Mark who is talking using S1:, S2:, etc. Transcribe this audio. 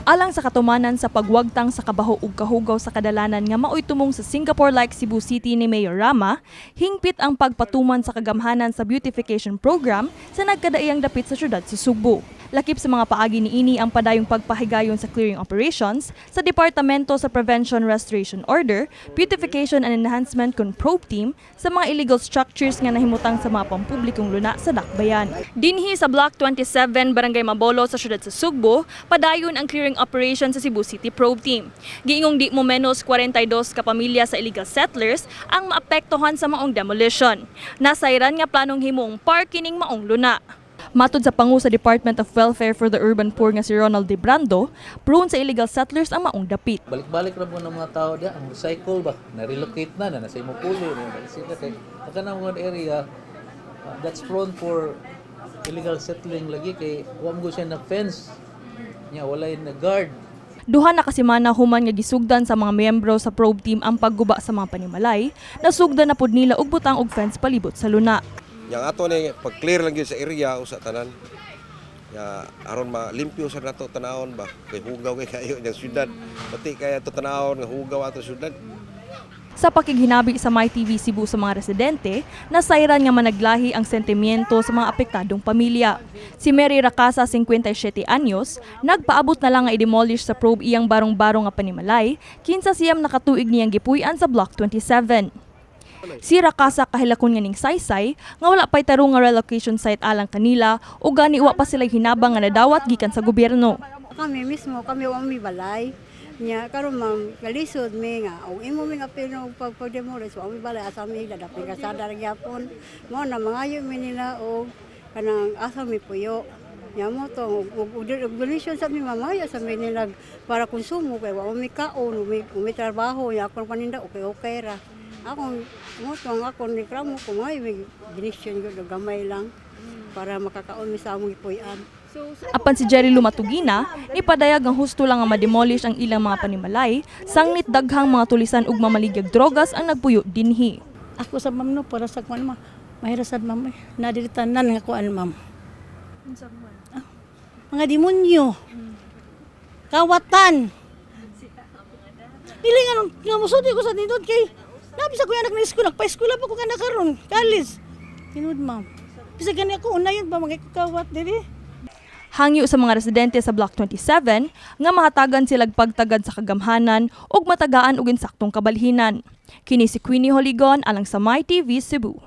S1: Alang sa katumanan sa pagwagtang sa kabaho ug kahugaw sa kadalanan nga maoy tumong sa Singapore-like Cebu City ni Mayor Rama, hingpit ang pagpatuman sa kagamhanan sa beautification program sa nagkadaiyang dapit sa syudad sa Sugbo. Lakip sa mga paagi niini ang padayong pagpahigayon sa clearing operations sa Departamento sa Prevention Restoration Order, Beautification and Enhancement kon Probe Team sa mga illegal structures nga nahimutang sa mga pampublikong luna sa Dakbayan. Dinhi sa Block 27, Barangay Mabolo sa syudad sa Sugbo, padayon ang clearing operation sa Cebu City Probe Team. Giingong di mo menos 42 ka pamilya sa illegal settlers ang maapektuhan sa maong demolition. Nasayran nga planong himuong park kining maong luna. Matod sa pangu sa Department of Welfare for the Urban Poor nga si Ronald De Brando, prone sa illegal settlers ang maong dapit.
S2: Balik-balik ra mo ng mga tao diya, ang recycle ba, na-relocate na, na nasa imo puli, na sila kay kanang mga area that's prone for illegal settling lagi kay wa mo siya na fence nya, walay na guard.
S1: 2 na kasemana human nga gisugdan sa mga miyembro sa probe team ang pagguba sa mga panimalay, nasugdan na pud nila og butang og fence palibot sa luna.
S3: Yang ato ni pag-clear lang gyud sa area usa tanan. Ya aron malimpyo sa nato tanawon ba kay hugaw kay kayo ning syudad. Pati kay ato tanawon nga hugaw ato syudad.
S1: Sa pakighinabi sa MyTV Cebu sa mga residente, nasayran nga managlahi ang sentimiento sa mga apektadong pamilya. Si Mary Racasa, 57 anyos, nagpaabot na lang nga i-demolish sa probe iyang barong-barong nga panimalay, kinsa 9 na katuig niyang gipuy-an sa Block 27. Si Racasa kahilakon nga ning saysay nga wala pay tarong nga relocation site alang kanila o gani wa pa sila hinabang nga nadawat gikan sa gobyerno.
S4: Kami mismo, kami wa mi balay. Nya karon, ma'am, kalisod mi nga og imo mi nga pino og pagpag-demolish, wa mi balay, asa mi dadapin kasada ra gyapon. Mo na mangayo mi nila og kanang asa mi puyo. Nya mo to og donation sa mi mamaya sa mi nila para konsumo kay wa mi kaon, mi trabaho, nya akong paninda okay okay ra. Akong mo to ang akong reklamo ko may donation gyud og gamay lang para makakaon mi sa among gipuy-an.
S1: Apan si Jerry Lumatugina, ni padayag ang husto lang nga mademolish ang ilang mga panimalay, sangnit daghang mga tulisan ug mamaligyag drogas ang nagpuyo dinhi.
S5: Ako sa, ma'am, no, para sa kuan, ma. Mahira sad, ma'am, eh. Na diri tanan nga kuan, ma'am. Ah, mga demonyo. Kawatan. Dili nga nung nga musulti ko sa nindot kay nabi sa ko anak na eskwela, nagpa-eskwela pa ko kana karon, college. Tinud, ma'am. Bisag gani ako unayon ba mga kawat diri.
S1: Hangyo sa mga residente sa Block 27 nga mahatagan sila pagtagad sa kagamhanan ug matagaan og insaktong kabalhinan. Kini si Queenie Holigon alang sa MyTV Cebu.